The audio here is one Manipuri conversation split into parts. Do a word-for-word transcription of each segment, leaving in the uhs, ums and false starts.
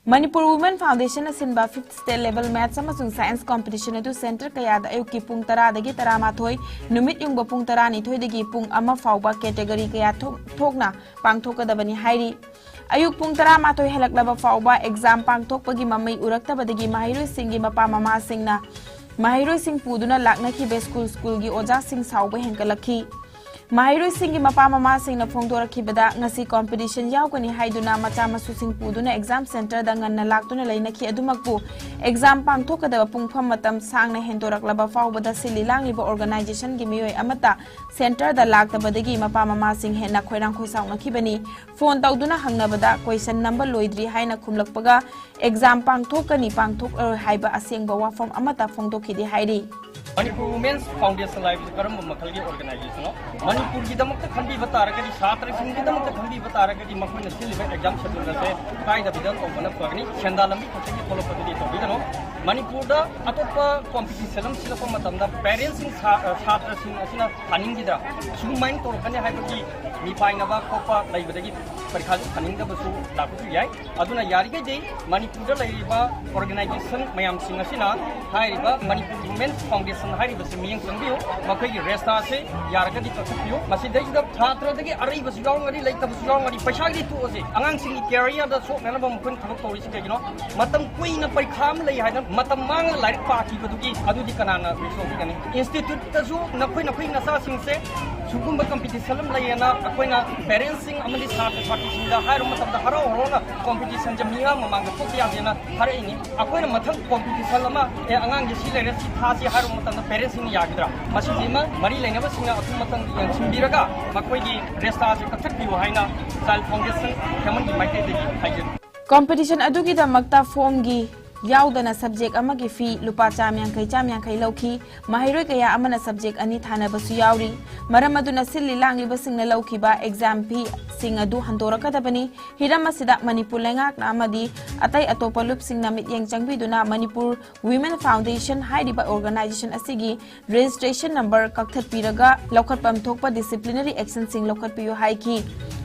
Manipur Women Foundation ꯑꯁꯤꯟꯕ fifth State Level Maths ꯑꯃꯁꯨꯡ Science Competition ꯑꯗꯨ center ꯀꯌꯥꯗ ꯑꯌꯨꯛꯀꯤ ꯄꯨꯡ ꯇꯔꯥꯗꯒꯤ ꯇꯔꯥꯃꯥꯊꯣꯏ, ꯅꯨꯃꯤꯠ ꯌꯨꯡꯕ ꯄꯨꯡ ꯇꯔꯥꯅꯤꯊꯣꯏꯗꯒꯤ ꯄꯨꯡ ꯑꯃ ꯐꯥꯎꯕ category ꯀꯌꯥ ꯊꯣꯛ-, ꯊꯣꯛꯅ ꯄꯥꯡꯊꯣꯛꯀꯗꯕꯅꯤ ꯍꯥꯏꯔꯤ꯫ ꯑꯌꯨꯛ ꯄꯨꯡ ꯇꯔꯥꯃꯥꯊꯣꯏ ꯍꯦꯜꯂꯛꯂꯕ ꯐꯥꯎꯕ exam ꯄꯥꯡꯊꯣꯛꯄꯒꯤ ꯃꯃꯩ ꯎꯔꯛꯇꯕꯗꯒꯤ ꯃꯍꯩꯔꯣꯏꯁꯤꯡꯒꯤ ꯃꯄꯥ ꯃꯃꯥꯁꯤꯡꯅ ꯃꯍꯩꯔꯣꯏꯁꯤꯡ ꯄꯨꯗꯨꯅ ꯂꯥꯛꯅꯈꯤꯕ ꯁ꯭ꯀꯨꯜ ꯁ꯭ꯀꯨꯜꯒꯤ ꯑꯣꯖꯥꯁꯤꯡ ꯁꯥꯎꯕ ꯍꯦꯟꯒꯠꯂꯛꯈꯤ꯫ ꯃꯍꯩꯔꯣꯏꯁꯤꯡꯒꯤ ꯃꯄꯥ ꯃꯃꯥꯁꯤꯡꯅ ꯐꯣꯡꯗꯣꯔꯛꯈꯤꯕꯗ, ꯉꯁꯤ competition ꯌꯥꯎꯒꯅꯤ ꯍꯥꯏꯗꯨꯅ ꯃꯆꯥ ꯃꯁꯨꯁꯤꯡ ꯄꯨꯗꯨꯅ exam centerꯗ ꯉꯟꯅ ꯂꯥꯛꯇꯨꯅ ꯂꯩꯅꯈꯤ꯫ ꯑꯗꯨꯃꯛꯄꯨ exam ꯄꯥꯡꯊꯣꯛꯀꯗꯕ ꯄꯨꯡꯐꯝ ꯃꯇꯝ ꯁꯥꯡꯅ ꯍꯦꯟꯗꯣꯔꯛꯂꯕ ꯐꯥꯎꯕꯗ ꯁꯤꯜꯂꯤ ꯂꯥꯡꯂꯤꯕ organizationꯒꯤ ꯃꯤꯑꯣꯏ ꯑꯃꯠꯇ centerꯗ ꯂꯥꯛꯇꯕꯗꯒꯤ ꯃꯄꯥ ꯃꯃꯥꯁꯤꯡ ꯍꯦꯟꯅ ꯈꯣꯏꯔꯥꯡ ꯈꯣꯏꯁꯥꯎꯅꯈꯤꯕꯅꯤ꯫ Phone ꯇꯧꯗꯨꯅ ꯍꯪꯅꯕꯗ question number ꯂꯣꯏꯗ꯭ꯔꯤ ꯍꯥꯏꯅ ꯈꯨꯝꯂꯛꯄꯒ exam ꯄꯥꯡꯊꯣꯛꯀꯅꯤ ꯄꯥꯡꯊꯣꯛꯂꯔꯣꯏ ꯍꯥꯏꯕ ꯑꯁꯦꯡꯕ ꯋꯥꯐꯝ ꯑꯃꯠꯇ ꯐꯣꯡꯗꯣꯛꯈꯤꯗꯦ ꯍꯥꯏꯔꯤ꯫ Manipur Women's Foundation ꯍꯥꯏꯕꯁꯤ ꯀꯔꯝꯕ ꯃꯈꯜꯒꯤ organizationꯅꯣ? ꯃꯅꯤꯄꯨꯔꯒꯤꯗꯃꯛꯇ ꯈꯟꯕꯤꯕ ꯇꯥꯔꯒꯗꯤ, ꯁꯥꯇ꯭ꯔꯁꯤꯡꯒꯤꯗꯃꯛꯇ ꯈꯟꯕꯤꯕ ꯇꯥꯔꯒꯗꯤ, ꯃꯈꯣꯏꯅ ꯁꯤꯜꯂꯤꯕ exam schedule ꯑꯁꯦ ꯀꯥꯏꯗꯕꯤꯗ ꯇꯧꯕꯅ ꯐꯒꯅꯤ꯫ ꯁꯦꯟꯗꯥꯟ ꯂꯝꯕꯤ ꯈꯛꯇꯒꯤ ꯊꯣꯛꯂꯛꯄꯗꯨꯗꯤ ꯇꯧꯕꯤꯒꯅꯨ꯫ ꯃꯅꯤꯄꯨꯔꯗ ꯑꯇꯣꯞꯄ competition ꯑꯃ ꯁꯤꯜꯂꯛꯄ ꯃꯇꯝꯗ parentꯁꯤꯡ, ꯁꯥ-, ꯁꯥꯇ꯭ꯔꯁꯤꯡ ꯑꯁꯤꯅ ꯊꯥꯅꯤꯡꯈꯤꯗ꯭ꯔꯥ? ꯁꯨꯃꯥꯏꯅ ꯇꯧꯔꯛꯀꯅꯤ ꯍꯥꯏꯕꯒꯤ ꯃꯤꯄꯥꯏꯅꯕ ꯈꯣꯠꯄ ꯂꯩꯕꯗꯒꯤ ꯄꯔꯤꯈꯥꯁꯨ ꯊꯥꯅꯤꯡꯗꯕꯁꯨ ꯂꯥꯛꯄꯁꯨ ꯌꯥꯏ꯫ ꯑꯗꯨꯅ ꯌꯥꯔꯤꯈꯩꯗꯤ ꯃꯅꯤꯄꯨꯔꯗ ꯂꯩꯔꯤꯕ organization ꯃꯌꯥꯝꯁꯤꯡ ꯑꯁꯤꯅ ꯍꯥꯏꯔꯤꯕ Manipur Women's Foundation ꯍꯥꯏꯔꯤꯕꯁꯤ ꯃꯤꯠꯌꯦꯡ ꯆꯪꯕꯤꯌꯨ꯫ ꯃꯈꯣꯏꯒꯤ registerꯁꯦ ꯌꯥꯔꯒꯗꯤ ꯀꯛꯊꯠꯄꯤꯌꯨ꯫ ꯃꯁꯤꯗꯩꯁꯤꯗ ꯁꯥꯇ꯭ꯔꯗꯒꯤ ꯑꯔꯩꯕꯁꯨ ꯌꯥꯎꯔꯝꯒꯅꯤ, ꯂꯩꯇꯕꯁꯨ ꯌꯥꯎꯔꯝꯒani꯫ ꯄꯩꯁꯥꯒꯤꯗꯤ ꯇꯣꯛꯑꯁꯤ, ꯑꯉꯥꯡꯁꯤꯡꯒꯤ careerꯗ ꯁꯣꯛꯅꯅꯕ ꯃꯈꯣꯏꯅ ꯊꯕꯛ ꯇꯧꯔꯤꯁꯤ ꯀꯩꯒꯤꯅꯣ? ꯃꯇꯝ ꯀꯨꯏꯅ ꯄꯔꯤꯈꯥ ꯑꯃ ꯂꯩ ꯍꯥꯏꯗꯅ ꯃꯇꯝ ꯃꯥꯡꯉꯒ ꯂꯥꯏꯔꯤꯛ ꯄꯥꯈꯤꯕꯗꯨꯒꯤ ꯑꯗꯨꯗꯤ ꯀꯅꯥꯅ risk ꯂꯧꯕꯤꯒꯅꯤ? Instituteꯇꯁꯨ ꯅꯈꯣꯏ, ꯅꯈꯣꯏ ꯅꯆꯥꯁꯤꯡꯁꯦ ꯁꯤꯒꯨꯝꯕ competition ꯑꯃ ꯂꯩꯌꯦꯅ ꯑꯩꯈꯣꯏꯅ parentsꯁꯤꯡ ꯑꯃꯗꯤ ꯁꯥꯇ꯭ꯔ ꯁꯥꯇ꯭ꯔꯤꯁꯤꯡꯗ ꯍꯥꯏꯔꯨꯕ ꯃꯇꯝꯗ ꯍꯔꯥꯎ ꯍꯔꯥꯎꯅ competitionꯁꯦ ꯃꯤꯌꯥꯝ ꯃꯃꯥꯡꯗ ꯊꯣꯛꯄ ꯌꯥꯗꯦꯅ ꯊꯥꯔꯛꯏꯅꯤ꯫ ꯑꯩꯈꯣꯏꯅ ꯃꯊꯪ competition ꯑꯃ, "ꯑꯦ, ꯑꯉꯥꯡꯁꯦ ꯁꯤ ꯂꯩꯔꯦ, ꯁꯤ ꯊꯥꯁꯤ" ꯍꯥꯏꯔꯨꯕ ꯃꯇꯝꯗ parentsꯁꯤꯡꯅ ꯌꯥꯈꯤꯗ꯭ꯔꯥ? ꯃꯁꯤꯁꯤꯃ ꯃꯔꯤ ꯂꯩꯅꯕꯁꯤꯡꯅ ꯑꯊꯨꯕ ꯃꯇꯝꯗ ꯌꯦꯡꯁꯤꯟꯕꯤꯔꯒ ꯃꯈꯣꯏꯒꯤ registerꯁꯦ ꯀꯛꯊꯠꯄꯤꯌꯨ ꯍꯥꯏꯅ Child Foundation ꯈꯦꯃꯟꯒꯤ ꯃꯥꯏꯀꯩꯗꯒꯤ ꯍꯥꯏꯖꯔꯤ꯫ Competition ꯑꯗꯨꯒꯤꯗꯃꯛꯇ formꯒꯤ ꯌꯥꯎꯗꯅ subject ꯑꯃꯒꯤ fee ꯂꯨꯄꯥ ꯆꯥꯝ ꯌꯥꯡꯈꯩ, ꯆꯥꯝ ꯌꯥꯡꯈꯩ ꯂꯧꯈꯤ꯫ ꯃꯍꯩꯔꯣꯏ ꯀꯌꯥ ꯑꯃꯅ subject ꯑꯅꯤ ꯊꯥꯅꯕꯁꯨ ꯌꯥꯎꯔꯤ꯫ ꯃꯔꯝ ꯑꯗꯨꯅ ꯁꯤꯜꯂꯤ ꯂꯥꯡꯂꯤꯕꯁꯤꯡꯅ ꯂꯧꯈꯤꯕ exam fee ꯁꯤꯡ ꯑꯗꯨ ꯍꯟꯗꯣꯔꯛꯀꯗꯕꯅꯤ꯫ ꯍꯤꯔꯝ ꯑꯁꯤꯗ ꯃꯅꯤꯄꯨꯔ ꯂꯩꯉꯥꯛꯅ ꯑꯃꯗꯤ ꯑꯇꯩ ꯑꯇꯣꯞꯄ ꯂꯨꯞꯁꯤꯡꯅ ꯃꯤꯠꯌꯦꯡ ꯆꯪꯕꯤꯗꯨꯅ ꯃꯅꯤꯄꯨꯔ Women Foundation ꯍꯥꯏꯔꯤꯕ organization ꯑꯁꯤꯒꯤ registration number ꯀꯛꯊꯠꯄꯤꯔꯒ ꯂꯧꯈꯠꯐꯝ ꯊꯣꯛꯄ disciplinary actionꯁꯤꯡ ꯂꯧꯈꯠꯄꯤꯌꯨ ꯍꯥꯏꯈꯤ꯫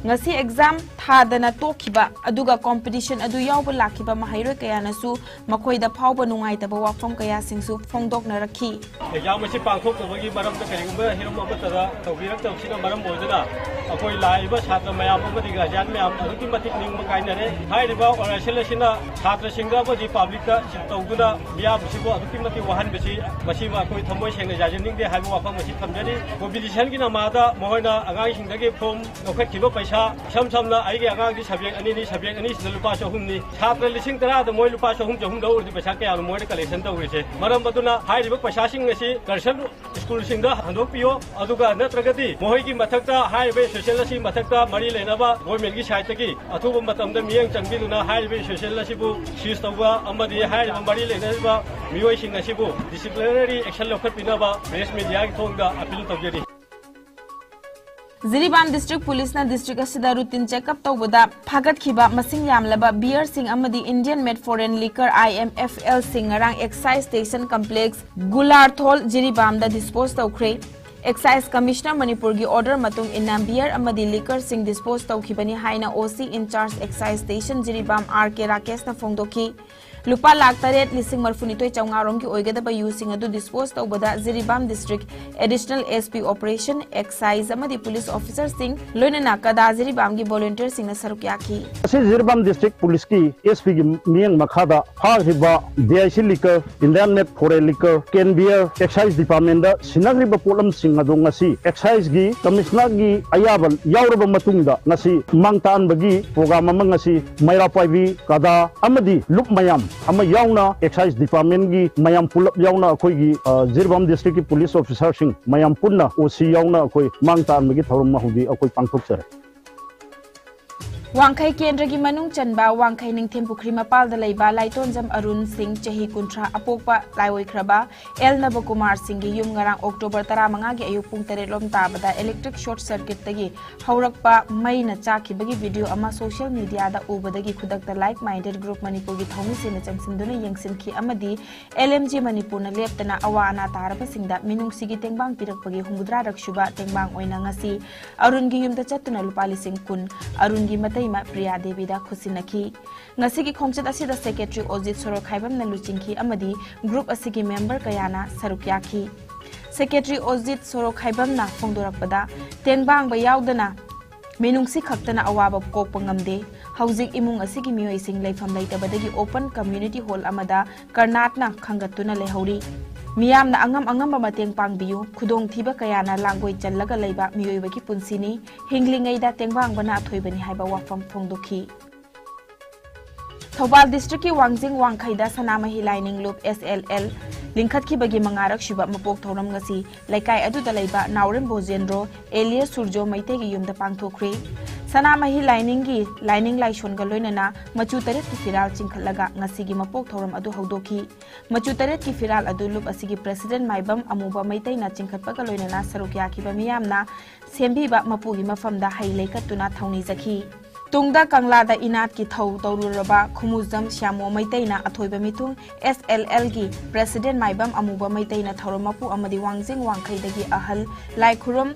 ꯉꯁꯤ exam ꯊꯥꯗꯅ ꯇꯣꯛꯈꯤꯕ ꯑꯗꯨꯒ competition ꯑꯗꯨ ꯌꯥꯎꯕ ꯂꯥꯛꯈꯤꯕ ꯃꯍꯩꯔꯣꯏ ꯀꯌꯥꯅꯁꯨ ꯃꯈꯣꯏꯗ ꯐꯥꯎꯕ ꯅꯨꯡꯉꯥꯏꯇꯕ ꯋꯥꯐꯝ ꯀꯌꯥꯁꯤꯡꯁꯨ ꯐꯣꯡꯗꯣꯛꯅꯔꯛꯈꯤ꯫ Exam ꯑꯁꯤ ꯄꯥꯡꯊꯣꯛꯇꯕꯒꯤ ꯃꯔꯝꯗ ꯀꯔꯤꯒꯨꯝꯕ ꯍꯤꯔꯝ ꯑꯃꯠꯇꯗ ꯇꯧꯕꯤꯔꯛꯇꯕꯁꯤꯅ ꯃꯔꯝ ꯑꯣꯏꯗꯨꯅ ꯑꯩꯈꯣꯏ ꯂꯥꯛꯏꯕ ꯁꯥꯇ꯭ꯔ ꯃꯌꯥꯝ ꯑꯃꯗꯤ guardian ꯃꯌꯥꯝ ꯑꯗꯨꯛꯀꯤ ꯃꯇꯤꯛ ꯅꯤꯡꯕ ꯀꯥꯏꯅꯔꯦ꯫ ꯍꯥꯏꯔꯤꯕ organization ꯑꯁꯤꯅ ꯁꯥꯇ꯭ꯔꯁꯤꯡꯗ ꯑꯃꯗꯤ publicꯇ ꯇꯧꯗꯨꯅ ꯃꯤꯌꯥꯝꯁꯤꯕꯨ ꯑꯗꯨꯛꯀꯤ ꯃꯇꯤꯛ ꯋꯥꯍꯟꯕꯁꯤ ꯃꯁꯤꯃ ꯑꯩꯈꯣꯏ ꯊꯃꯣꯏ ꯁꯦꯡꯅ ꯌꯥꯖꯅꯤꯡꯗꯦ ꯍꯥꯏꯕ ꯋꯥꯐꯝ ꯑꯁꯤ ꯊꯝꯖꯔꯤ꯫ Competitionꯒꯤ ꯅꯃꯥꯗ ꯃꯈꯣꯏꯅ ꯑꯉꯥꯡꯁꯤꯡꯗꯒꯤ form ꯂꯧꯈꯠꯈꯤꯕ ꯄꯩꯁꯥ, ꯏꯁꯝ ꯁꯝꯅ ꯑꯩꯒꯤ ꯑꯉꯥꯡꯗꯤ subject ꯑꯅꯤꯅꯤ, subject ꯑꯅꯤꯁꯤꯗ ꯂꯨꯄꯥ ꯆꯍꯨꯝꯅꯤ꯫ ꯁꯥꯇ꯭ꯔ ꯂꯤꯁꯤꯡ ꯇꯔꯥꯗ ꯃꯣꯏ ꯂꯨꯄꯥ ꯆꯍꯨꯝ, ꯆꯍꯨꯝ ꯂꯧꯔꯗꯤ ꯄꯩꯁꯥ ꯀꯌꯥꯅꯣ ꯃꯣꯏꯅ collection ꯇꯧꯔꯤꯁꯦ? ꯃꯔꯝ ꯑꯗꯨꯅ ꯍꯥꯏꯔꯤꯕ ꯄꯩꯁꯥꯁꯤꯡ ꯑꯁꯤ concerned schoolꯁꯤꯡꯗ ꯍꯟꯗꯣꯛꯄꯤꯌꯣ, ꯑꯗꯨꯒ ꯅꯠꯇ꯭ꯔꯒꯗꯤ ꯃꯈꯣꯏꯒꯤ ꯃꯊꯛꯇ ꯍꯥꯏꯔꯤꯕ association ꯑꯁꯤ ꯃꯊꯛꯇ ꯃꯔꯤ ꯂꯩꯅꯕ governmentꯀꯤ sideꯇꯒꯤ ꯑꯊꯨꯕ ꯃꯇꯝꯗ ꯃꯤꯠꯌꯦꯡ ꯆꯪꯕꯤꯗꯨꯅ ꯍꯥꯏꯔꯤꯕ association ꯑꯁꯤꯕꯨ cease ꯇꯧꯕ ꯑꯃꯗꯤ ꯍꯥꯏꯔꯤꯕ ꯃꯔꯤ ꯂꯩꯅꯔꯤꯕ ꯃꯤꯑꯣꯏꯁꯤꯡ ꯑꯁꯤꯕꯨ disciplinary action ꯂꯧꯈꯠꯄꯤꯅꯕ press mediaꯒꯤ ꯊꯣꯡꯗ appeal ꯇꯧꯖꯔꯤ꯫ ꯖꯤꯔꯤꯕꯥꯝ District Policeꯅ district ꯑꯁꯤꯗ routine checkup ꯇꯧꯕꯗ ꯐꯥꯒꯠꯈꯤꯕ ꯃꯁꯤꯡ ꯌꯥꯝꯂꯕ beerꯁꯤꯡ ꯑꯃꯗꯤ Indian made foreign liquor, I M F Lꯁꯤꯡ ꯉꯔꯥꯡ Excise Station Complex, ꯒꯨꯂꯥꯔꯊꯣꯜ, ꯖꯤꯔꯤꯕꯥꯝꯗ dispose ꯇꯧꯈ꯭ꯔꯦ꯫ Excise Commissioner ꯃꯅꯤꯄꯨꯔꯒꯤ order ꯃꯇꯨꯡ ꯏꯟꯅ beer ꯑꯃꯗꯤ liquorꯁꯤꯡ dispose ꯇꯧꯈꯤꯕꯅꯤ ꯍꯥꯏꯅ O C in charge Excise Station Jiribam R K ꯔꯥꯀꯦꯁꯅ ꯐꯣꯡꯗꯣꯛꯈꯤ꯫ ꯂꯨꯄꯥ ꯂꯥꯈ ꯇꯔꯦꯠ ꯂꯤꯁꯤꯡ ꯃꯔꯤꯐꯨꯅꯤꯊꯣꯏ ꯆꯥꯝꯃꯉꯥ ꯔꯣꯝꯒꯤ ꯑꯣꯏꯒꯗꯕ ꯌꯨꯁꯤꯡ ꯑꯗꯨ dispose ꯇꯧꯕꯗ Jiribam District Additional S P Operation, Excise ꯑꯃꯗꯤ police officerꯁꯤꯡ, ꯂꯣꯏꯅꯅ ꯀꯗꯥ ꯖꯤꯔꯤꯕꯥꯝꯒꯤ volunteerꯁꯤꯡꯅ ꯁꯔꯨꯛ ꯌꯥꯈꯤ꯫ ꯉꯁꯤ ꯖꯤꯔꯤꯕꯥꯝ District Policeꯀꯤ S Pꯒꯤ ꯃꯤꯠꯌꯦꯡ ꯃꯈꯥꯗ ꯐꯥꯈ꯭ꯔꯤꯕ D I C liquor, Indian made foreign liquor, can beer, Excise Departmentꯇ ꯁꯤꯟꯅꯈ꯭ꯔꯤꯕ ꯄꯣꯠꯂꯝꯁꯤꯡ ꯑꯗꯨ ꯉꯁꯤ Exciseꯀꯤ Commissionerꯒꯤ ꯑꯌꯥꯕ ꯌꯥꯎꯔꯕ ꯃꯇꯨꯡꯗ ꯉꯁꯤ ꯃꯥꯡ ꯇꯥꯛꯍꯟꯕꯒꯤ program ꯑꯃ ꯉꯁꯤ ꯃꯩꯔꯥ ꯄꯥꯏꯕꯤ, ꯀꯗꯥ ꯑꯃꯗꯤ ꯂꯨꯞ ꯃꯌꯥꯝ ꯑꯃ ꯌꯥꯎꯅ Excise Departmentꯀꯤ ꯃꯌꯥꯝ ꯄꯨꯂꯞ ꯌꯥꯎꯅ ꯑꯩꯈꯣꯏꯒꯤ, ꯑ, ꯖꯤꯔꯤꯕꯥꯝ Districtꯀꯤ police officerꯁꯤꯡ ꯃꯌꯥꯝ ꯄꯨꯟꯅ O C ꯌꯥꯎꯅ ꯑꯩꯈꯣꯏ ꯃꯥꯡ ꯇꯥꯛꯍꯟꯕꯒꯤ ꯊꯧꯔꯝ ꯍꯧꯖꯤꯛ ꯑꯩꯈꯣꯏ ꯄꯥꯡꯊꯣꯛꯆꯔꯦ꯫ ꯋꯥꯡꯈꯩ ꯀꯦꯟꯗ꯭ꯔꯒꯤ ꯃꯅꯨꯡ ꯆꯟꯕ ꯋꯥꯡꯈꯩ ꯅꯤꯡꯊꯦꯝ ꯄꯨꯈ꯭ꯔꯤ ꯃꯄꯥꯜꯗ ꯂꯩꯕ ꯂꯥꯏꯇꯣꯟꯖꯝ ꯑꯔꯨꯟ ꯁꯤꯡ, ꯆꯍꯤ ꯀꯨꯟꯊ꯭ꯔꯥ, ꯑꯄꯣꯛꯄ ꯂꯥꯏꯑꯣꯏꯈ꯭ꯔꯕ ꯑꯦꯜ ꯅꯕꯀꯨꯃꯥꯔ ꯁꯤꯡꯒꯤ ꯌꯨꯝ ꯉꯔꯥꯡ ꯑꯣꯛꯇꯣꯕꯔ ꯇꯔꯥꯃꯉꯥꯒꯤ ꯑꯌꯨꯛ ꯄꯨꯡ ꯇꯔꯦꯠ ꯂꯣꯝ ꯇꯥꯕꯗ electric short circuitꯇꯒꯤ ꯍꯧꯔꯛꯄ ꯃꯩꯅ ꯆꯥꯛꯈꯤꯕꯒꯤ video ꯑꯃ social mediaꯗ ꯎꯕꯗꯒꯤ ꯈꯨꯗꯛꯇ Like Minded Group ꯃꯅꯤꯄꯨꯔꯒꯤ ꯊꯧꯃꯤꯁꯤꯡꯅ ꯆꯪꯁꯤꯟꯗꯨꯅ ꯌꯦꯡꯁꯤꯟꯈꯤ ꯑꯃꯗꯤ L M G ꯃꯅꯤꯄꯨꯔꯅ ꯂꯦꯞꯇꯅ ꯑꯋꯥ ꯑꯅꯥ ꯇꯥꯔꯕꯁꯤꯡꯗ ꯃꯤꯅꯨꯡꯁꯤꯒꯤ ꯇꯦꯡꯕꯥꯡ ꯄꯤꯔꯛꯄꯒꯤ ꯍꯨꯝꯐꯨꯇꯔꯥꯔꯛ ꯁꯨꯕ ꯇꯦꯡꯕꯥꯡ ꯑꯣꯏꯅ ꯉꯁꯤ ꯑꯔꯨꯟꯒꯤ ꯌꯨꯝꯗ ꯆꯠꯇꯨꯅ ꯂꯨꯄꯥ ꯂꯤꯁꯤꯡ ꯀꯨꯟ ꯑꯔꯨꯟꯒꯤ ꯃꯇꯩꯃ ꯄ꯭ꯔꯤꯌꯥ ꯗꯦꯕꯤꯗ ꯈꯨꯠꯁꯤꯟꯅꯈꯤ꯫ ꯉꯁꯤꯒꯤ ꯈꯣꯡꯆꯠ ꯑꯁꯤꯗ secretary ꯑꯣꯖꯤꯠ ꯁꯣꯔꯣꯈꯥꯏꯕꯝꯅ ꯂꯨꯆꯤꯡꯈꯤ ꯑꯃꯗꯤ group ꯑꯁꯤꯒꯤ member ꯀꯌꯥꯅ ꯁꯔꯨꯛ ꯌꯥꯈꯤ꯫ Secretary ꯑꯣꯖꯤꯠ ꯁꯣꯔꯣꯈꯥꯏꯕꯝꯅ ꯐꯣꯡꯗꯣꯔꯛꯄꯗ, ꯇꯦꯡꯕꯥꯡꯕ ꯌꯥꯎꯗꯅ ꯃꯤꯅꯨꯡꯁꯤ ꯈꯛꯇꯅ ꯑꯋꯥꯕ ꯀꯣꯛꯄ ꯉꯝꯗꯦ꯫ ꯍꯧꯖꯤꯛ ꯏꯃꯨꯡ ꯑꯁꯤꯒꯤ ꯃꯤꯑꯣꯏꯁꯤꯡ ꯂꯩꯐꯝ ꯂꯩꯇꯕꯗꯒꯤ open community hall ꯑꯃꯗ ꯀꯔꯅꯥꯠꯅ ꯈꯟꯒꯠꯇꯨꯅ ꯂꯩꯍꯧꯔꯤ꯫ ꯃꯤꯌꯥꯝꯅ ꯑꯉꯝ ꯑꯉꯝꯕ ꯃꯇꯦꯡ ꯄꯥꯡꯕꯤꯌꯨ꯫ ꯈꯨꯗꯣꯡꯊꯤꯕ ꯀꯌꯥꯅ ꯂꯥꯡꯒꯣꯏ ꯆꯜꯂꯒ ꯂꯩꯕ ꯃꯤꯑꯣꯏꯕꯒꯤ ꯄꯨꯟꯁꯤꯅꯤ꯫ ꯍꯤꯡꯂꯤꯉꯩꯗ ꯇꯦꯡꯕꯥꯡꯕꯅ ꯑꯊꯣꯏꯕꯅꯤ ꯍꯥꯏꯕ ꯋꯥꯐꯝ ꯐꯣꯡꯗꯣꯛꯈꯤ꯫ ꯊꯧꯕꯥꯜ districtꯀꯤ ꯋꯥꯡꯖꯤꯡ ꯋꯥꯡꯈꯩꯗ ꯁꯅꯥꯃꯍꯤ ꯂꯥꯏꯅꯤꯡ ꯂꯨꯞ S L L ꯂꯤꯡꯈꯠꯈꯤꯕꯒꯤ ꯃꯉꯥꯔꯛ ꯁꯨꯕ ꯃꯄꯣꯛ ꯊꯧꯔꯝ ꯉꯁꯤ ꯂꯩꯀꯥꯏ ꯑꯗꯨꯗ ꯂꯩꯕ ꯅꯥꯎꯔꯦꯝ ꯕꯣꯖꯦꯟꯗ꯭ꯔꯣ alias ꯁꯨꯔꯖꯣ ꯃꯩꯇꯩꯒꯤ ꯌꯨꯝꯗ ꯄꯥꯡꯊꯣꯛꯈ꯭ꯔꯦ꯫ ꯁꯅꯥꯃꯍꯤ ꯂꯥꯏꯅꯤꯡꯒꯤ ꯂꯥꯏꯅꯤꯡ ꯂꯥꯏꯁꯣꯟꯒ ꯂꯣꯏꯅꯅ ꯃꯆꯨ ꯇꯔꯦꯠꯀꯤ ꯐꯤꯔꯥꯜ ꯆꯤꯡꯈꯠꯂꯒ ꯉꯁꯤꯒꯤ ꯃꯄꯣꯛ ꯊꯧꯔꯝ ꯑꯗꯨ ꯍꯧꯗꯣꯛꯈꯤ꯫ ꯃꯆꯨ ꯇꯔꯦꯠꯀꯤ ꯐꯤꯔꯥꯜ ꯑꯗꯨ ꯂꯨꯞ ꯑꯁꯤꯒꯤ president ꯃꯥꯏꯕꯝ ꯑꯃꯨꯕ ꯃꯩꯇꯩꯅ ꯆꯤꯡꯈꯠꯄꯒ ꯂꯣꯏꯅꯅ ꯁꯔꯨꯛ ꯌꯥꯈꯤꯕ ꯃꯤꯌꯥꯝꯅ ꯁꯦꯝꯕꯤꯕ ꯃꯄꯨꯒꯤ ꯃꯐꯝꯗ ꯍꯩ ꯂꯩ ꯀꯠꯇꯨꯅ ꯊꯧꯅꯤꯖꯈꯤ꯫ ꯇꯨꯡꯗ ꯀꯪꯂꯥꯗ ꯏꯅꯥꯠꯀꯤ ꯊꯧ ꯇꯧꯔꯨꯔꯕ ꯈꯨꯃꯨꯖꯝ ꯁ꯭ꯌꯥꯃꯣ ꯃꯩꯇꯩꯅ ꯑꯊꯣꯏꯕ ꯃꯤꯊꯨꯡ S L Lꯒꯤ president ꯃꯥꯏꯕꯝ ꯑꯃꯨꯕ ꯃꯩꯇꯩꯅ ꯊꯧꯔꯝ ꯃꯄꯨ ꯑꯃꯗꯤ ꯋꯥꯡꯖꯤꯡ ꯋꯥꯡꯈꯩꯗꯒꯤ ꯑꯍꯜ ꯂꯥꯏ ꯈꯨꯔꯨꯝ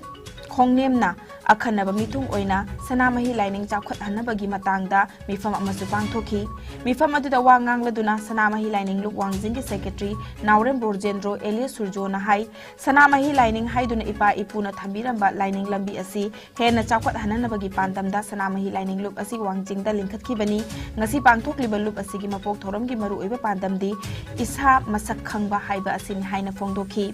ꯈꯣꯡꯅꯦꯝꯅ ꯑꯈꯟꯅꯕ ꯃꯤꯊꯨꯡ ꯑꯣꯏꯅ ꯁꯅꯥꯃꯍꯤ ꯂꯥꯏꯅꯤꯡ ꯆꯥꯎꯈꯠꯍꯟꯅꯕꯒꯤ ꯃꯇꯥꯡꯗ ꯃꯤꯐꯝ ꯑꯃꯁꯨ ꯄꯥꯡꯊꯣꯛꯈꯤ꯫ ꯃꯤꯐꯝ ꯑꯗꯨꯗ ꯋꯥ ꯉꯥꯡꯂꯗꯨꯅ ꯁꯅꯥꯃꯍꯤ ꯂꯥꯏꯅꯤꯡ ꯂꯨꯞ ꯋꯥꯡꯖꯤꯡꯒꯤ secretary ꯅꯥꯎꯔꯦꯝ ꯕ꯭ꯔꯣꯖꯦꯟꯗ꯭ꯔꯣ alias ꯁꯨꯔꯖꯣꯅ ꯍꯥꯏ, ꯁꯅꯥꯃꯍꯤ ꯂꯥꯏꯅꯤꯡ ꯍꯥꯏꯗꯨꯅ ꯏꯄꯥ ꯏꯄꯨꯅ ꯊꯝꯕꯤꯔꯝꯕ ꯂꯥꯏꯅꯤꯡ ꯂꯝꯕꯤ ꯑꯁꯤ ꯍꯦꯟꯅ ꯆꯥꯎꯈꯠꯍꯟꯅꯅꯕꯒꯤ ꯄꯥꯟꯗꯝꯗ ꯁꯅꯥꯃꯍꯤ ꯂꯥꯏꯅꯤꯡ ꯂꯨꯞ ꯑꯁꯤ ꯋꯥꯡꯖꯤꯡꯗ ꯂꯤꯡꯈꯠꯈꯤꯕꯅꯤ꯫ ꯉꯁꯤ ꯄꯥꯡꯊꯣꯛꯂꯤꯕ ꯂꯨꯞ ꯑꯁꯤꯒꯤ ꯃꯄꯣꯛ ꯊꯧꯔꯝꯒꯤ ꯃꯔꯨꯑꯣꯏꯕ ꯄꯥꯟꯗꯝꯗꯤ ꯏꯁꯥ ꯃꯁꯛ ꯈꯪꯕ ꯍꯥꯏꯕ ꯑꯁꯤꯅꯤ ꯍꯥꯏꯅ ꯐꯣꯡꯗꯣꯛꯈꯤ꯫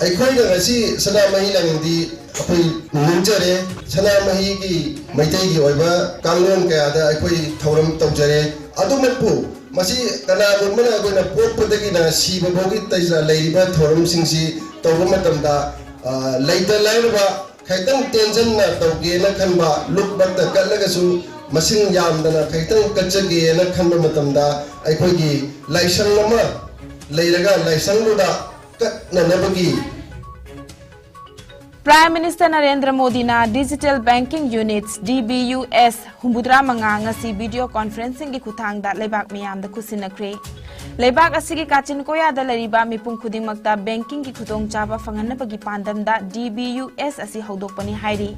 ꯑꯩꯈꯣꯏꯅ ꯉꯁꯤ ꯁꯅꯥꯃꯍꯤ ꯂꯥꯏꯅꯤꯡꯗꯤ ꯑꯩꯈꯣꯏ ꯅꯤꯡꯖꯔꯦ꯫ ꯁꯅꯥꯃꯍꯤꯒꯤ ꯃꯩꯇꯩꯒꯤ ꯑꯣꯏꯕ ꯀꯥꯡꯂꯣꯟ ꯀꯌꯥꯗ ꯑꯩꯈꯣꯏ ꯊꯧꯔꯝ ꯇꯧꯖꯔꯦ꯫ ꯑꯗꯨꯃꯛꯄꯨ ꯃꯁꯤ ꯀꯅꯥꯒꯨꯝꯕꯅ ꯑꯩꯈꯣꯏꯅ ꯄꯣꯛꯄꯗꯒꯤꯅ ꯁꯤꯕ ꯐꯥꯎꯒꯤ ꯇꯩꯖ-, ꯂꯩꯔꯤꯕ ꯊꯧꯔꯝꯁꯤꯡꯁꯤ ꯇꯧꯕ ꯃꯇꯝꯗ, ꯑ, ꯂꯩꯇ ꯂꯥꯏꯔꯕ ꯈꯤꯇꯪ ꯇꯦꯟꯖꯟꯅ ꯇꯧꯒꯦꯅ ꯈꯟꯕ, ꯂꯨꯞ ꯃꯛꯇ ꯀꯠꯂꯒꯁꯨ ꯃꯁꯤꯡ ꯌꯥꯝꯗꯅ ꯈꯤꯇꯪ ꯀꯠꯆꯒꯦꯅ ꯈꯟꯕ ꯃꯇꯝꯗ ꯑꯩꯈꯣꯏꯒꯤ ꯂꯥꯏꯁꯪ ꯑꯃ ꯂꯩꯔꯒ ꯂꯥꯏꯁꯪꯗꯨꯗ ꯀꯠꯅꯅꯕꯒꯤ Prime Minister Narendra Modi ꯅ Digital Banking Units, D B U S, ꯍꯨꯝꯐꯨꯇꯔꯥ ꯃꯉꯥ ꯉꯁꯤ video conferencing ꯒꯤ ꯈꯨꯠꯊꯥꯡꯗ ꯂꯩꯕꯥꯛ ꯃꯤꯌꯥꯝꯗ ꯈꯨꯠꯁꯤꯟꯅꯈ꯭ꯔꯦ꯫ ꯂꯩꯕꯥꯛ ꯑꯁꯤꯒꯤ ꯀꯥꯆꯤꯟ ꯀꯣꯌꯥꯗ ꯂꯩꯔꯤꯕ ꯃꯤꯄꯨꯝ ꯈꯨꯗꯤꯡꯃꯛꯇ banking ꯒꯤ ꯈꯨꯗꯣꯡꯆꯥꯕ ꯐꯪꯍꯟꯅꯕꯒꯤ ꯄꯥꯟꯗꯝꯗ D B U S ꯑꯁꯤ ꯍꯧꯗꯣꯛꯄꯅꯤ ꯍꯥꯏꯔꯤ꯫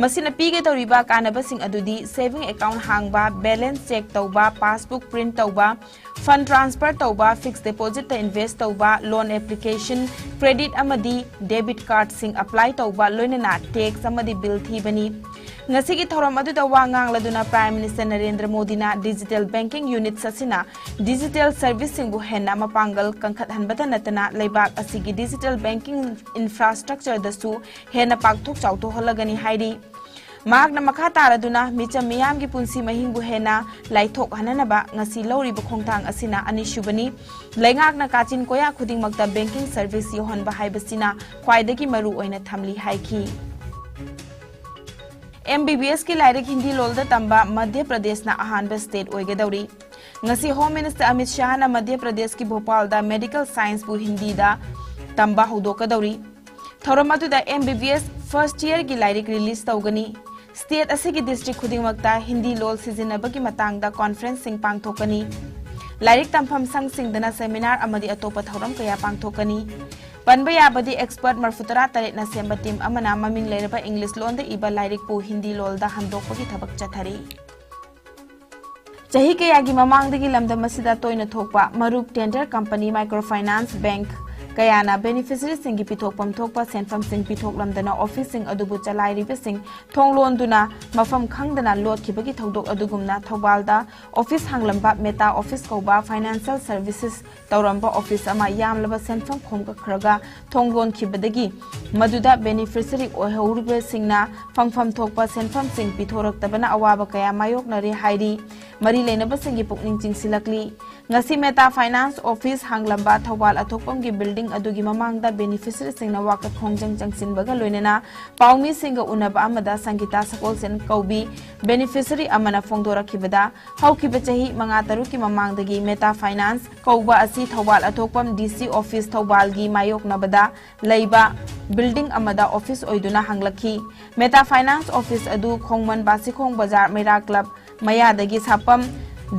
ꯃꯁꯤꯅ ꯄꯤꯒꯗꯧꯔꯤꯕ ꯀꯥꯟꯅꯕꯁꯤꯡ ꯑꯗꯨꯗꯤ saving account ꯍꯥꯡꯕ, balance check ꯇꯧꯕ, passbook print ꯇꯧꯕ, fund transfer ꯇꯧꯕ, fixed deposit ꯇ invest ꯇꯧꯕ, loan application, credit ꯑꯃꯗꯤ debit card ꯁꯤꯡ apply ꯇꯧꯕ, ꯂꯣꯏꯅꯅ tax ꯑꯃꯗꯤ bill ꯊꯤꯕꯅꯤ꯫ ꯉꯁꯤꯒꯤ ꯊꯧꯔꯝ ꯑꯗꯨꯗ ꯋꯥ ꯉꯥꯡꯂꯗꯨꯅ Prime Minister ꯅꯔꯦꯟꯗ꯭ꯔ ꯃꯣꯗꯤꯅ digital banking units ꯑꯁꯤꯅ digital service ꯁꯤꯡꯕꯨ ꯍꯦꯟꯅ ꯃꯄꯥꯡꯒꯜ ꯀꯟꯈꯠꯍꯟꯕꯇ ꯅꯠꯇꯅ ꯂꯩꯕꯥꯛ ꯑꯁꯤꯒꯤ digital banking infrastructure ꯗꯁꯨ ꯍꯦꯟꯅ ꯄꯥꯛꯊꯣꯛ ꯆꯥꯎꯊꯣꯛꯍꯜꯂꯒꯅꯤ ꯍꯥꯏꯔꯤ꯫ ꯃꯍꯥꯛꯅ ꯃꯈꯥ ꯇꯥꯔꯗꯨꯅ ꯃꯤꯆꯝ ꯃꯤꯌꯥꯝꯒꯤ ꯄꯨꯟꯁꯤ ꯃꯍꯤꯡꯕꯨ ꯍꯦꯟꯅ ꯂꯥꯏꯊꯣꯛꯍꯟꯅꯅꯕ ꯉꯁꯤ ꯂꯧꯔꯤꯕ ꯈꯣꯡꯊꯥꯡ ꯑꯁꯤꯅ ꯑꯅꯤꯁꯨꯕꯅꯤ꯫ ꯂꯩꯉꯥꯛꯅ ꯀꯥꯆꯤꯟ ꯀꯣꯌꯥ ꯈꯨꯗꯤꯡꯃꯛꯇ banking service ꯌꯧꯍꯟꯕ ꯍꯥꯏꯕꯁꯤꯅ ꯈ꯭ꯋꯥꯏꯗꯒꯤ ꯃꯔꯨ ꯑꯣꯏꯅ ꯊꯝꯂꯤ ꯍꯥꯏꯈꯤ꯫ M B B S ꯀꯤ ꯂꯥꯏꯔꯤꯛ ꯍꯤꯟꯗꯤ ꯂꯣꯜꯗ ꯇꯝꯕ ꯃꯙ꯭ꯌ ꯄ꯭ꯔꯗꯦꯁꯅ ꯑꯍꯥꯟꯕ state ꯑꯣꯏꯒꯗꯧꯔꯤ꯫ ꯉꯁꯤ Home Minister ꯑꯃꯤꯠ ꯁꯥꯍꯅ ꯃꯙ꯭ꯌ ꯄ꯭ꯔꯗꯦꯁꯀꯤ ꯚꯣꯄꯥꯜꯗ medical science ꯕꯨ ꯍꯤꯟꯗꯤꯗ ꯇꯝꯕ ꯍꯧꯗꯣꯛꯀꯗꯧꯔꯤ꯫ ꯊꯧꯔꯝ ꯑꯗꯨꯗ M B B S first year ꯒꯤ ꯂꯥꯏꯔꯤꯛ release ꯇꯧꯒꯅꯤ꯫ State ꯑꯁꯤꯒꯤ district ꯈꯨꯗꯤꯡꯃꯛꯇ ꯍꯤꯟꯗꯤ ꯂꯣꯜ ꯁꯤꯖꯤꯟꯅꯕꯒꯤ ꯃꯇꯥꯡꯗ conference ꯁꯤꯡ ꯄꯥꯡꯊꯣꯛꯀꯅꯤ꯫ ꯂꯥꯏꯔꯤꯛ ꯇꯝꯐꯝ ꯁꯪꯁꯤꯡꯗꯅ seminar ꯑꯃꯗꯤ ꯑꯇꯣꯞꯄ ꯊꯧꯔꯝ ꯀꯌꯥ ꯄꯥꯡꯊꯣꯛꯀꯅꯤ꯫ ꯄꯟꯕ ꯌꯥꯕꯗꯤ expert ꯃꯔꯐꯨꯇꯔꯥ ꯇꯔꯦꯠꯅ ꯁꯦꯝꯕ team ꯑꯃꯅ ꯃꯃꯤꯡ ꯂꯩꯔꯕ English ꯂꯣꯟꯗ ꯏꯕ ꯂꯥꯏꯔꯤꯛꯄꯨ ꯍꯤꯟꯗꯤ ꯂꯣꯜꯗ ꯍꯟꯗꯣꯛꯄꯒꯤ ꯊꯕꯛ ꯆꯠꯊꯔꯤ꯫ ꯆꯍꯤ ꯀꯌꯥꯒꯤ ꯃꯃꯥꯡꯗꯒꯤ ꯂꯝꯗꯝ ꯑꯁꯤꯗ ꯇꯣꯏꯅ ꯊꯣꯛꯄ ꯃꯔꯨꯞ tender company, microfinance bank ꯀꯌꯥꯅ beneficiary ꯁꯤꯡꯒꯤ ꯄꯤꯊꯣꯛꯐꯝ ꯊꯣꯛꯄ ꯁꯦꯟꯐꯝꯁꯤꯡ ꯄꯤꯊꯣꯛꯂꯝꯗꯅ office ꯁꯤꯡ ꯑꯗꯨꯕꯨ ꯆꯂꯥꯏꯔꯤꯕꯁꯤꯡ ꯊꯣꯡ ꯂꯣꯟꯗꯨꯅ ꯃꯐꯝ ꯈꯪꯗꯅ ꯂꯣꯠꯈꯤꯕꯒꯤ ꯊꯧꯗꯣꯛ ꯑꯗꯨꯒꯨꯝꯅ ꯊꯧꯕꯥꯜꯗ office ꯍꯥꯡꯂꯝꯕ Meta Office ꯀꯧꯕ financial services ꯇꯧꯔꯝꯕ office ꯑꯃ ꯌꯥꯝꯂꯕ ꯁꯦꯟꯐꯝ ꯈꯣꯝꯒꯠꯈ꯭ꯔꯒ ꯊꯣꯡ ꯂꯣꯟꯈꯤꯕꯗꯒꯤ ꯃꯗꯨꯗ beneficiary ꯑꯣꯏꯍꯧꯔꯤꯕꯁꯤꯡꯅ ꯐꯪꯐꯝ ꯊꯣꯛꯄ ꯁꯦꯟꯐꯝꯁꯤꯡ ꯄꯤꯊꯣꯔꯛꯇꯕꯅ ꯑꯋꯥꯕ ꯀꯌꯥ ꯃꯥꯌꯣꯛꯅꯔꯦ ꯍꯥꯏꯔꯤ꯫ ꯃꯔꯤ ꯂꯩꯅꯕꯁꯤꯡꯒꯤ ꯄꯨꯛꯅꯤꯡ ꯆꯤꯡꯁꯤꯜꯂꯛꯂꯤ꯫ ꯉꯁꯤ Meta Finance Office ꯍꯥꯡꯂꯝꯕ Thoubal ꯑꯊꯣꯛꯄꯝꯒꯤ building ꯑꯗꯨꯒꯤ ꯃꯃꯥꯡꯗ beneficiaryꯁꯤꯡꯅ ꯋꯥꯀꯠ ꯈꯣꯡꯖꯪ ꯆꯪꯁꯤꯟꯕꯒ ꯂꯣꯏꯅꯅ ꯄꯥꯎꯃꯤꯁꯤꯡꯒ ꯎꯅꯕ ꯑꯃꯗ ꯁꯪꯒꯤꯇꯥ ꯁꯒꯣꯜꯁꯦꯟ ꯀꯧꯕꯤ beneficiary ꯑꯃꯅ ꯐꯣꯡꯗꯣꯔꯛꯈꯤꯕꯗ, ꯍꯧꯈꯤꯕ ꯆꯍꯤ ꯃꯉꯥ ꯇꯔꯨꯛꯀꯤ ꯃꯃꯥꯡꯗꯒꯤ Meta Finance ꯀꯧꯕ ꯑꯁꯤ ꯊꯧꯕꯥꯜ ꯑꯊꯣꯛꯄꯝ DC office ꯊꯧꯕꯥꯜꯒꯤ ꯃꯥꯌꯣꯛꯅꯕꯗ ꯂꯩꯕ building ꯑꯃꯗ office ꯑꯣꯏꯗꯨꯅ ꯍꯥꯡꯂꯛꯈꯤ꯫ Meta Finance Office ꯑꯗꯨ ꯈꯣꯡꯃꯟ ꯕꯥꯁꯤꯈꯣꯡ ꯕꯖꯥꯔ ꯃꯩꯔꯥ club ꯃꯌꯥꯗꯒꯤ Sapam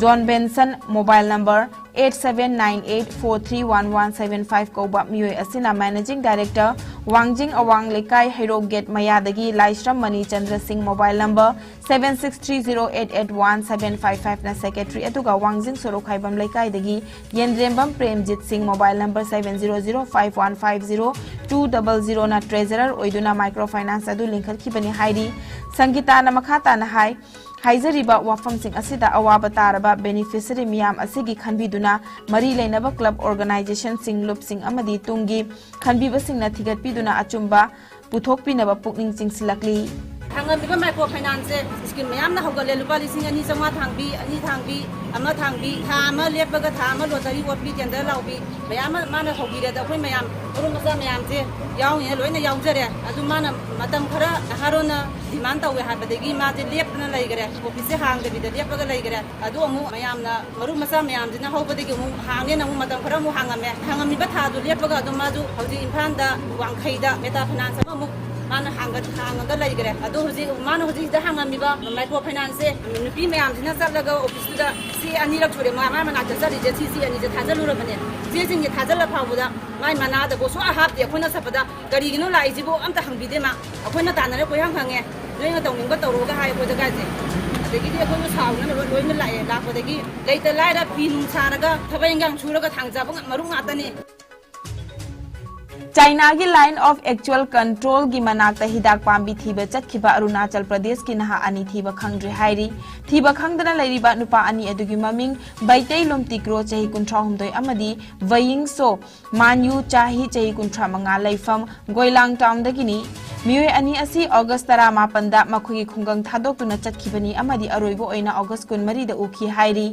John Benson, mobile number eight seven nine eight four three one one seven five ꯀꯧꯕ ꯃꯤꯑꯣꯏ ꯑꯁꯤꯅ Managing Director, ꯋꯥꯡꯖꯤꯡ ꯑꯋꯥꯡ ꯂꯩꯀꯥꯏ ꯍꯩꯔꯣꯛ gate ꯃꯌꯥꯗꯒꯤ ꯂꯥꯏꯁ꯭ꯔꯝ ꯃꯅꯤ ꯆꯟꯗ꯭ꯔ ꯁꯤꯡ, mobile number seven six three zero eight eight one seven five five ꯅ secretary, ꯑꯗꯨꯒ ꯋꯥꯡꯖꯤꯡ ꯁꯣꯔꯣꯛ ꯈꯥꯏꯕꯝ ꯂꯩꯀꯥꯏꯗꯒꯤ ꯌꯦꯟꯗ꯭ꯔꯦꯝꯕꯝ ꯄ꯭ꯔꯦꯝꯖꯤꯠ ꯁꯤꯡ, mobile number seven zero zero five one five zero two double zero ꯅ treasurer ꯑꯣꯏꯗꯨꯅ micro finance ꯑꯗꯨ ꯂꯤꯡꯈꯠꯈꯤꯕꯅꯤ ꯍꯥꯏꯔꯤ꯫ ꯁꯪꯒꯤꯇꯥꯅ ꯃꯈꯥ ꯇꯥꯅ ꯍꯥꯏ, ꯍꯥꯏꯖꯔꯤꯕ ꯋꯥꯐꯝꯁꯤꯡ ꯑꯁꯤꯗ ꯑꯋꯥꯕ ꯇꯥꯔꯕ beneficiary ꯃꯤꯌꯥꯝ ꯑꯁꯤꯒꯤ ꯈꯟꯕꯤꯗꯨꯅ ꯃꯔꯤ ꯂꯩꯅꯕ club organizationꯁꯤꯡ, ꯂꯨꯞꯁꯤꯡ ꯑꯃꯗꯤ ꯇꯨꯡꯒꯤ ꯈꯟꯕꯤꯕꯁꯤꯡꯅ ꯊꯤꯒꯠꯄꯤꯗꯨꯅ ꯑꯆꯨꯝꯕ ꯄꯨꯊꯣꯛꯄꯤꯅꯕ ꯄꯨꯛꯅꯤꯡ ꯆꯤꯡꯁꯤꯜꯂꯛꯂꯤ꯫ ꯐꯪꯉꯝꯃꯤꯕ micro financeꯁꯦ scheme ꯃꯌꯥꯝꯅ ꯍꯧꯒꯠꯂꯦ꯫ ꯂꯨꯄꯥ ꯂꯤꯁꯤꯡ ꯑꯅꯤ ꯆꯥꯝꯃꯉꯥ ꯊꯥꯡꯕꯤ, ꯑꯅꯤ ꯊꯥꯡꯕꯤ, ꯑꯃ ꯊꯥꯡꯕꯤ, ꯊꯥ ꯑꯃ ꯂꯦꯞꯄꯒ ꯊꯥ ꯑꯃ lottery ꯑꯣꯠꯄꯤ, tender ꯂꯥꯎꯕꯤ ꯃꯌꯥꯝ ꯑꯃ ꯃꯥꯅ ꯍꯧꯕꯤꯔꯦ꯫ ꯑꯗ ꯑꯩꯈꯣꯏ ꯃꯌꯥꯝ ꯃꯔꯨꯞ ꯃꯆꯥ ꯃꯌꯥꯝꯁꯦ ꯌꯥꯎꯅꯤꯅ ꯂꯣꯏꯅ ꯌꯥꯎꯖꯔꯦ꯫ ꯑꯗꯨ ꯃꯥꯅ ꯃꯇꯝ ꯈꯔ ꯅꯍꯥꯔꯣꯟꯅ demand ꯇꯧꯋꯦ ꯍꯥꯏꯕꯗꯒꯤ ꯃꯥꯁꯦ ꯂꯦꯞꯇꯅ ꯂꯩꯈꯔꯦ, officeꯁꯦ ꯍꯥꯡꯗꯕꯤꯗ ꯂꯦꯞꯄꯒ ꯂꯩꯈꯔꯦ꯫ ꯑꯗꯨ ꯑꯃꯨꯛ ꯃꯌꯥꯝꯅ, ꯃꯔꯨꯞ ꯃꯆꯥ ꯃꯌꯥꯝꯁꯤꯅ ꯍꯧꯕꯗꯒꯤ ꯑꯃꯨꯛ ꯍꯥꯡꯉꯦꯅ ꯑꯃꯨꯛ ꯃꯇꯝ ꯈꯔ ꯑꯃꯨꯛ ꯍꯥꯡꯉꯝꯃꯦ꯫ ꯍꯥꯡꯉꯝꯃꯤꯕ ꯊꯥꯗꯨ ꯂꯦꯞꯄꯒ ꯑꯗꯨꯝ ꯃꯥꯁꯨ ꯍꯧꯖꯤꯛ ꯏꯝꯐꯥꯜꯗ ꯋꯥꯡꯈꯩꯗ Meta Finance ꯑꯃꯃꯨꯛ ꯃꯥꯅ ꯍꯥꯡꯒ-, ꯍꯥꯡꯉꯒ ꯂꯩꯈ꯭ꯔꯦ꯫ ꯑꯗꯣ ꯍꯧꯖꯤꯛ ꯃꯥꯅ ꯍꯧꯖꯤꯛ ꯁꯤꯗ ꯍꯥꯡꯉꯝꯃꯤꯕ micro financeꯁꯦ ꯅꯨꯄꯤ ꯃꯌꯥꯝꯁꯤꯅ ꯆꯠꯂꯒ officeꯇꯨꯗ ꯆꯦ ꯑꯅꯤꯔꯛ ꯁꯨꯔꯦ ꯃꯥ, ꯃꯥ ꯃꯅꯥꯛꯇ ꯆꯠꯂꯤꯁꯦ, ꯁꯤ ꯆꯦ ꯑꯅꯤꯁꯦ ꯊꯥꯖꯜꯂꯨꯔꯕꯅꯦ꯫ ꯆꯦꯁꯤꯡꯁꯦ ꯊꯥꯖꯜꯂ ꯐꯥꯎꯕꯗ ꯃꯥꯏ ꯃꯅꯥꯗꯕꯨ ꯁꯨꯡꯍꯥꯞ ꯍꯥꯞꯇꯦ꯫ ꯑꯩꯈꯣꯏꯅ ꯆꯠꯄꯗ ꯀꯔꯤꯒꯤꯅꯣ ꯂꯥꯛꯏꯁꯤꯕꯨ ꯑꯝꯇ ꯍꯪꯕꯤꯗꯦ ꯃꯥ꯫ ꯑꯩꯈꯣꯏꯅ ꯇꯥꯟꯅꯔꯦ ꯀꯣꯏꯍꯪ ꯍꯪꯉꯦ, ꯅꯣꯏꯅ ꯇꯧꯅꯤꯡꯕ ꯇꯧꯔꯣꯒ ꯍꯥꯏ ꯑꯩꯈꯣꯏꯗ ꯀꯥꯏꯁꯦ꯫ ꯑꯗꯒꯤꯗꯤ ꯑꯩꯈꯣꯏꯁꯨ ꯁꯥꯎꯅ ꯂꯣꯏ-, ꯂꯣꯏꯅ ꯂꯥꯛꯑꯦ꯫ ꯂꯥꯛꯄꯗꯒꯤ ꯂꯩꯇ ꯂꯥꯏꯔ ꯐꯤ ꯅꯨꯡ ꯁꯥꯔꯒ ꯊꯕꯛ ꯏꯟꯈꯥꯡ ꯁꯨꯔꯒ ꯊꯥꯡ ꯆꯥꯕ ꯉ-, ꯃꯔꯨꯞ ꯉꯥꯛꯇꯅꯤ꯫ ꯆꯥꯏꯅꯥꯒꯤ Line of Actual Controlꯒꯤ ꯃꯅꯥꯛꯇ ꯍꯤꯗꯥꯛ ꯄꯥꯝꯕꯤ ꯊꯤꯕ ꯆꯠꯈꯤꯕ ꯑꯔꯨꯅꯥꯆꯜ ꯄ꯭ꯔꯗꯦꯁꯀꯤ ꯅꯍꯥ ꯑꯅꯤ ꯊꯤꯕ ꯈꯪꯗ꯭ꯔꯦ ꯍꯥꯏꯔꯤ꯫ ꯊꯤꯕ ꯈꯪꯗꯅ ꯂꯩꯔꯤꯕ ꯅꯨꯄꯥ ꯑꯅꯤ ꯑꯗꯨꯒꯤ ꯃꯃꯤꯡ ꯕꯩꯇꯩꯂꯨꯝ ꯇꯤꯀ꯭ꯔꯣ, ꯆꯍꯤ ꯀꯨꯟꯊ꯭ꯔꯥ ꯍꯨꯝꯗꯣꯏ, ꯑꯃꯗꯤ ꯚꯌꯤꯡ ꯁꯣ ꯃꯥꯟꯌꯨ ꯆꯥꯍꯤ, ꯆꯍꯤ ꯀꯨꯟꯊ꯭ꯔꯥ ꯃꯉꯥ, ꯂꯩꯐꯝ ꯒꯣꯏꯂꯥꯡ ꯇꯥꯎꯟꯗꯒꯤꯅꯤ꯫ ꯃꯤꯑꯣꯏ ꯑꯅꯤ ꯑꯁꯤ ꯑꯣꯒꯁ ꯇꯔꯥꯃꯥꯄꯟꯗ ꯃꯈꯣꯏꯒꯤ ꯈꯨꯡꯒꯪ ꯊꯥꯗꯣꯛꯇꯨꯅ ꯆꯠꯈꯤꯕꯅꯤ ꯑꯃꯗꯤ ꯑꯔꯣꯏꯕ ꯑꯣꯏꯅ ꯑꯣꯒꯁ ꯀꯨꯟꯃꯔꯤꯗ ꯎꯈꯤ ꯍꯥꯏꯔꯤ꯫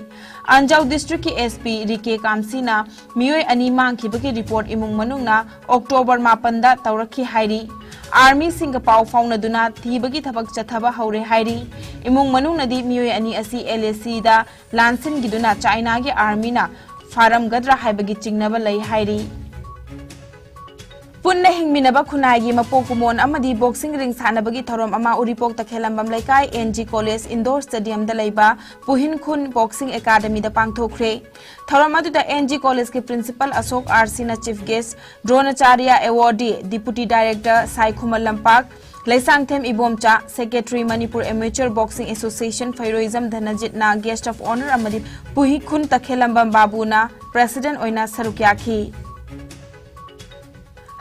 ꯑꯟꯖꯥꯎ ꯗꯤꯁꯇ꯭ꯔꯤꯛꯀꯤ SP ꯔꯤꯀꯦ ꯀꯥꯝꯁꯤꯅ ꯃꯤꯑꯣꯏ ꯑꯅꯤ ꯃꯥꯡꯈꯤꯕꯒꯤ ꯔꯤꯄꯣꯔꯠ ꯏꯃꯨꯡ ꯃꯅꯨꯡꯅ ꯑꯣꯛꯇꯣꯕꯔ ꯃꯥꯄꯟꯗ ꯇꯧꯔꯛꯈꯤ ꯍꯥꯏꯔꯤ꯫ ꯑꯥꯔꯃꯤꯁꯤꯡꯒ ꯄꯥꯎ ꯐꯥꯎꯅꯗꯨꯅ ꯊꯤꯕꯒꯤ ꯊꯕꯛ ꯆꯠꯊꯕ ꯍꯧꯔꯦ ꯍꯥꯏꯔꯤ꯫ ꯏꯃꯨꯡ ꯃꯅꯨꯡꯅꯗꯤ ꯃꯤꯑꯣꯏ ꯑꯅꯤ ꯑꯁꯤ LACꯗ ꯂꯥꯟꯁꯤꯟꯈꯤꯗꯨꯅ ꯆꯥꯏꯅꯥꯒꯤ ꯑꯥꯔꯃꯤꯅ ꯐꯥꯔꯝꯒꯗ꯭ꯔꯥ ꯍꯥꯏꯕꯒꯤ ꯆꯤꯡꯅꯕ ꯂꯩ ꯍꯥꯏꯔꯤ꯫ ꯄꯨꯟꯅ ꯍꯤꯡꯃꯤꯟꯅꯕ ꯈꯨꯟꯅꯥꯏꯒꯤ ꯃꯄꯣꯛ ꯀꯨꯝꯑꯣꯟ ꯑꯃꯗꯤ boxing ring ꯁꯥꯟꯅꯕꯒꯤ ꯊꯧꯔꯝ ꯑꯃ ꯎꯔꯤꯄꯣꯛ ꯇꯈꯦꯂꯝꯕꯝ ꯂꯩꯀꯥꯏ NG College Indoor Stadiumꯗ ꯂꯩꯕ ꯄꯨꯍꯤꯟ ꯈꯨꯟ Boxing Academyꯗ ꯄꯥꯡꯊꯣꯛꯈ꯭ꯔꯦ꯫ ꯊꯧꯔꯝ ꯑꯗꯨꯗ NG Collegeꯀꯤ Principal ꯑꯁꯣꯛ RCꯅ chief guest, ꯗ꯭ꯔꯣꯅꯥꯆꯥꯔꯌ awardee, Deputy Director ꯁꯥꯏ Khuman Lampak, Leishangthem Ibomcha, Secretary Manipur Amateur Boxing Association ꯐꯩꯔꯣꯏꯖꯝ ꯙꯅꯖꯤꯠꯅ guest of honour ꯑꯃꯗꯤ ꯄꯨꯍꯤꯟ ꯈꯨꯟ ꯇꯈꯦꯂꯝꯕꯝ ꯕꯥꯕꯨꯅ President ꯑꯣꯏꯅ ꯁꯔꯨꯛ ꯌꯥꯈꯤ꯫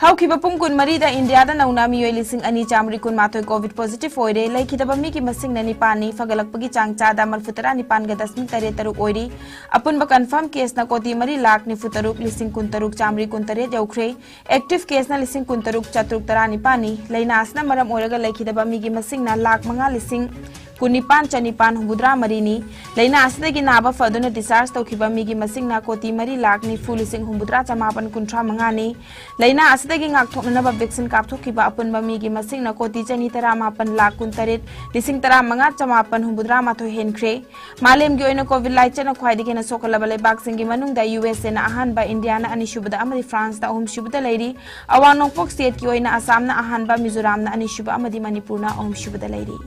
ꯍꯧꯈꯤꯕ ꯄꯨꯡ ꯀꯨꯟꯃꯔꯤꯗ ꯏꯟꯗꯤꯌꯥꯗ ꯅꯧꯅ ꯃꯤꯑꯣꯏ ꯂꯤꯁꯤꯡ ꯑꯅꯤ ꯆꯥꯃꯔꯤ ꯀꯨꯟꯃꯥꯊꯣꯏ COVID positive ꯑꯣꯏꯔꯦ꯫ ꯂꯩꯈꯤꯗꯕ ꯃꯤꯒꯤ ꯃꯁꯤꯡꯅ ꯅꯤꯄꯥꯟꯅꯤ꯫ ꯐꯒꯠꯂꯛꯄꯒꯤ ꯆꯥꯡ ꯆꯥꯗ ꯃꯔꯤꯐꯨ ꯇꯔꯥ ꯅꯤꯄꯥꯟꯒ ꯗꯁꯃꯤꯛ ꯇꯔꯦꯠ ꯇꯔꯨꯛ ꯑꯣꯏꯔꯤ꯫ ꯑꯄꯨꯟꯕ confirm caseꯅ ꯀꯣꯇꯤ ꯃꯔꯤ ꯂꯥꯈ ꯅꯤꯐꯨ ꯇꯔꯨꯛ ꯂꯤꯁꯤꯡ ꯀꯨꯟ ꯇꯔꯨꯛ ꯆꯥꯃꯔꯤ ꯀꯨꯟ ꯇꯔꯦꯠ ꯌꯧꯈ꯭ꯔꯦ꯫ Active caseꯅ ꯂꯤꯁꯤꯡ ꯀꯨꯟ ꯇꯔꯨꯛ ꯆꯥꯇ꯭ꯔꯨꯛ ꯇꯔꯥ ꯅꯤꯄꯥꯟꯅꯤ꯫ ꯂꯥꯏꯅꯥ ꯑꯁꯤꯅ ꯃꯔꯝ ꯑꯣꯏꯔꯒ ꯂꯩꯈꯤꯗꯕ ꯃꯤꯒꯤ ꯃꯁꯤꯡꯅ ꯂꯥꯈ ꯃꯉꯥ ꯂꯤꯁꯤꯡ ꯀꯨꯟꯅꯤꯄꯥꯟ ꯆꯅꯤꯄꯥꯟ ꯍꯨꯝꯐꯨꯇꯔꯥ ꯃꯔꯤꯅꯤ꯫ ꯂꯥꯏꯅꯥ ꯑꯁꯤꯗꯒꯤ ꯅꯥꯕ ꯐꯗꯨꯅ discharge ꯇꯧꯈꯤꯕ ꯃꯤꯒꯤ ꯃꯁꯤꯡꯅ ꯀꯣꯇꯤ ꯃꯔꯤ ꯂꯥꯈ ꯅꯤꯐꯨ ꯂꯤꯁꯤꯡ ꯍꯨꯝꯐꯨꯇꯔꯥ ꯆꯃꯥꯄꯟ ꯀꯨꯟꯊ꯭ꯔꯥ ꯃꯉꯥꯅꯤ꯫ ꯂꯥꯏꯅꯥ ꯑꯁꯤꯗꯒꯤ ꯉꯥꯛꯊꯣꯛꯅꯅꯕ vaccine ꯀꯥꯞꯊꯣꯛꯈꯤꯕ ꯑꯄꯨꯟꯕ ꯃꯤꯒꯤ ꯃꯁꯤꯡꯅ ꯀꯣꯇꯤ ꯆꯅꯤ ꯇꯔꯥꯃꯥꯄꯟ ꯂꯥꯈ ꯀꯨꯟꯇꯔꯦꯠ ꯂꯤꯁꯤꯡ ꯇꯔꯥꯃꯉꯥ ꯆꯃꯥꯄꯟ ꯍꯨꯝꯐꯨꯇꯔꯥ ꯃꯥꯊꯣꯏ ꯍꯦꯟꯈ꯭ꯔꯦ꯫ ꯃꯥꯂꯦꯝꯒꯤ ꯑꯣꯏꯅ COVID ꯂꯥꯏꯆꯠꯅ ꯈ꯭ꯋꯥꯏꯗꯒꯤ ꯍꯦꯟꯅ ꯁꯣꯛꯍꯜꯂꯕ ꯂꯩꯕꯥꯛꯁꯤꯡꯒꯤ ꯃꯅꯨꯡꯗ USAꯅ ꯑꯍꯥꯟꯕ, ꯏꯟꯗꯤꯌꯥꯅ ꯑꯅꯤꯁꯨꯕꯗ ꯑꯃꯗꯤ ꯐ꯭ꯔꯥꯟꯁꯅ ꯑꯍꯨꯝꯁꯨꯕꯗ ꯂꯩꯔꯤ꯫ ꯑꯋꯥꯡ ꯅꯣꯡꯄꯣꯛ stateꯀꯤ ꯑꯣꯏꯅ ꯑꯁꯥꯝꯅ ꯑꯍꯥꯟꯕ, ꯃꯤꯖꯣꯔꯥꯝꯅ ꯑꯅꯤꯁꯨꯕ ꯑꯃꯗꯤ ꯃꯅꯤꯄꯨꯔꯅ ꯑꯍꯨꯝꯁꯨꯕꯗ ꯂꯩꯔꯤ꯫